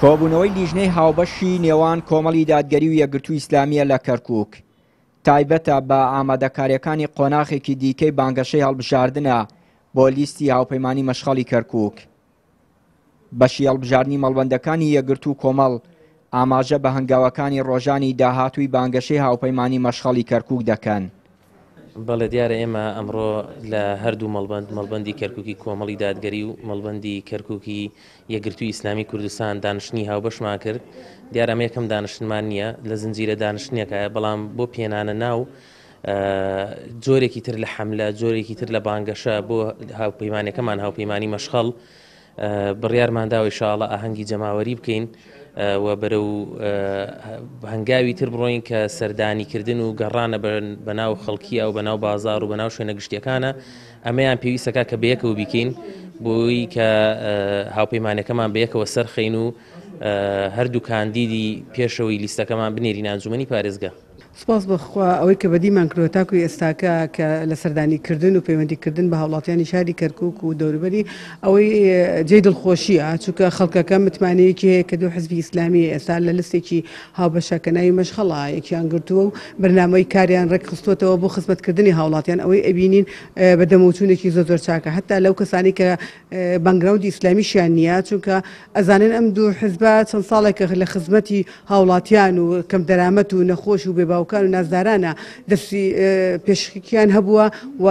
کۆبوونەوەی لیژنەی هاوبەشی نێوان کۆمەڵی دادگەری و یەکگرتووی ئیسلامییە لە کەرکووک، تایبەتە بە ئامادەکارییەکانی قۆناغێکی دیکەی بانگەشەی هەڵبژاردنە بۆ لیستی هاوپەیمانی مەشخەڵی کەرکووک. بەشی هەڵبژاردنی مەڵبەندەکانی یەکگرتوو و کۆمەڵ ئاماژە بە هەنگاوەکانی ڕۆژانی داهاتووی بانگەشەی هاوپەیمانی مەشخەڵی کەرکووک دەکەن. بەڵێ دیارە ئێمە ئەمڕۆ لە هەردوو مەڵبەند، مەڵبەندی کەرکوکی کۆمەڵی دادگەری و مەڵبەندی کەرکوکی یەکگرتووی ئیسلامی کوردستان دانیشتنی هاوبەشمان کرد. دیارە ئەمە یەکەم دانیشتنمان نییە، لە زنجیرە دانیشتنێکایە، بەڵام بۆ پێنانە ناو جۆرێکی تر لە حەملە، جۆرێکی تر لە بانگەشە بۆ هاوپەیمانەکەمان، هاوپەیمانی مەشخەڵ، بڕیارمان داوە ئیشاڵە ئاهەنگی جەماوەری بکەین و بەرەو هەنگاوی تر بڕۆین کە سەردانیکردن و گەڕانە بەناو خەڵکیە و بەناو بازار و بەناو شوێنە گشتیەکانە ئەمەیان پێویستەکە کە بەیەکەوە بیکەین بۆی کە هاوپەیمانەکەمان بەیەکەوە سەرخەین و هەردوو کاندیدی پێشەوەی لیستەکەمان بنێرین ئەنجومەنی پارێزگا. سوپاس بۆ خوا ئەوەی کە بەدیمان کردووە تاکو ئێستاکە کە لە سەردانی کردن و پەیوەندی کردن بە هاوڵاتیانی شاری کەرکوک و دەوروبەری ئەوەی جێی دڵخۆشیە چونکە خەڵکەکە متمانەیەکی هەیە کە دوو حزبی ئیسلامی ئێستا لە لستێکی هاوبەشە کە ناوی مەشخەڵە یەکیان گرتووە و بەرنامەی کاریان ڕێکخستووەتەوە بۆ خزمەتکردنی هاوڵاتیان ئەوەی ئەبینین بە دەمەوچوونێکی زۆر زۆر چاکە هەتا لەو کەسانی کە باکگراوندی ئیسلامیشیان نییە چونکە ئەزانن ئەم دوو حزبە چەند ساڵێکە لە خزمەتی هاوڵاتیان و کەمدەرامەت و نەخۆش و بێباوکان و نازدارانە دەستی پێشکیان هەبووە و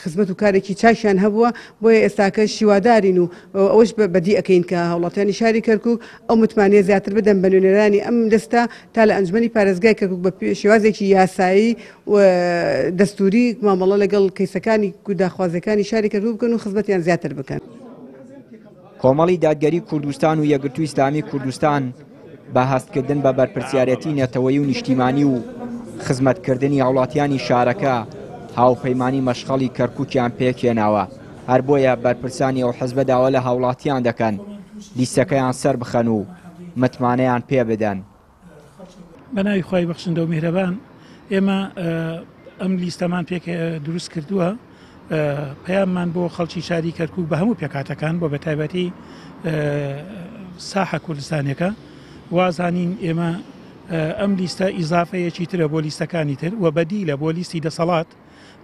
خزمەت و کارێکی چاکیان هەبووە بۆیە ئێستاکە شیوادارین و ئەوەش بەدی ئەەکەین کە هاوڵاتیانی شاری کەرکک ئەو متمانەیە زیاتر بدەن بە نوێنەرانی ئەم دەستە تا لە ئەنجومەنی پارێزگای کەرکک بە شێوازێکی یاسایی و دەستوری مامەڵە لەگەڵ کەیسەکانی داخوازیەکانی شاری کەرکک بکەن و خزمەتیان زیاتر بکەن. کۆمەڵی دادگەری کوردستان و یەکگرتووی ئیسلامی کوردستان بە هەستکردن بە بەرپرسیارێتی نەتەوەیی و نیشتیمانی و خزمەتکردنی هاوڵاتیانی شارەکە هاوپەیمانی مەشخەڵی کەرکوکیان پێکهێناوە، هەر بۆیە بەرپرسانی ئەو حزبە داوا لە هاوڵاتیان دەکەن لیستەکەیان سەربخەن و متمانەیان پێبدەن. بە ناوی خوای بەخشندە و میهرەبان ئێمە ئەم لیستەمان پێک دروست کردووە پەیاممان بۆ خەڵکی شاری کەرکک بە هەموو پێکاتەکان بۆ بە تایبەتی ساحە کوردستانەکە وازانین ئێمە ئەم لیستە ئیزافەیەکی ترە بۆ لیستەکانی تر و بەدیلە بۆ لیستی دەسەڵات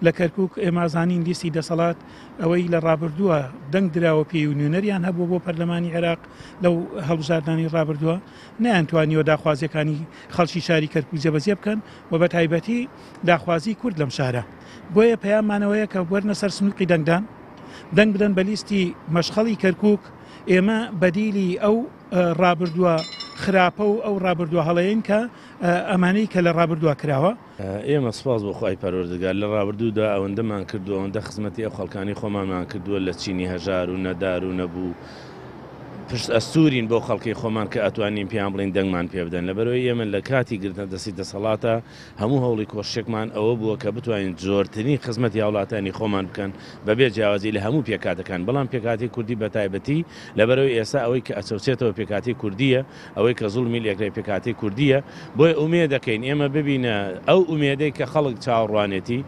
لە کەرکوک ئێمە زانین لیستی دەسەڵات ئەوەی لە ڕابردووە دەنگ دراوە پێی و نوێنەریان هەبوو بۆ پەرلەمانی عێراق لەو هەڵبژاردنانی ڕابردووە نەیانتوانیوە داخوازیەکانی خەڵکی شاری کەرکوک جێبەجێ بکەن و بە تایبەتی داخوازی کورد لەم شارە بۆیە پەیاممانەوەیە کە وەرنە سەر سنوقی دەنگدان دەنگ بدەن بە لیستی مەشخەڵی کەرکوک ئێمە بەدیلی ئەو ڕابردووە خراپە و ئەو ڕابردووە هەڵەیەین کە ئەمانەی کە لە ڕابردووە کراوە. ئێمە سوپاس بۆ خوای پەروەردگار لە ڕابردوودا ئەوەندەمان کردووە ئەوەندە خزمەتی ئەو خەڵکانی خۆمانمان کردووە لە چینی هەژار و نەدار و نەبوو پشت ئەستورین بۆ خەڵکی خۆمان کە ئەتوانین پێیان بڵین دەنگمان پێ بدەن لەبەرەوەی ئێمە لە کاتی گرتنە دەستی دەسەڵاتە هەموو هەوڵی کۆششێکمان ئەوە بووە کە بتوانین زۆرترین خزمەتی هاوڵاتیانی خۆمان بکەن بەبێ جیاوازی لە هەموو پێکهاتەکان بەڵام پێکهاتەی کوردی بەتایبەتی لەبەرەوەی ئێستا ئەوەی کە ئەچەوسێتەوە پێکهاتەی کوردیە ئەوەی کە زوڵمی لێکرای پێکهاتەی کوردیە بۆیە ئومێد دەکەین ئێمە ببینە ئەو ئومێدەی کە خەڵک چاوەڕوانێتی.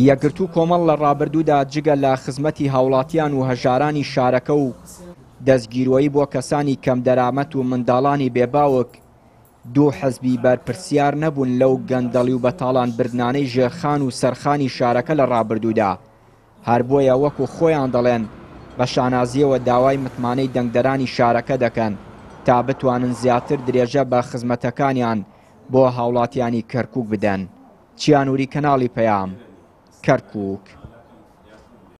یەکگرتوو کۆمەڵ لە ڕابردوودا جگە لە خزمەتی هاوڵاتیان و هەژارانی شارەکە و دەستگیرۆیی بۆ کەسانی کەمدەرامەت و منداڵانی بێ باوک، دوو حزبی بەرپرسیار نەبوون لەو گەندەڵی و بەتاڵان بردنانەی ژێرخان و سەرخانی شارەکە لە ڕابردوودا، هەر بۆیە وەکو خۆیان دەڵێن بە شانازییەوە داوای متمانەی دەنگدەرانی شارەکە دەکەن تا بتوانن زیاتر درێژە بە خزمەتەکانیان بۆ هاوڵاتیانی کەرکوک بدەن. چیا نوری کەناڵی پەیام، کەرکوک.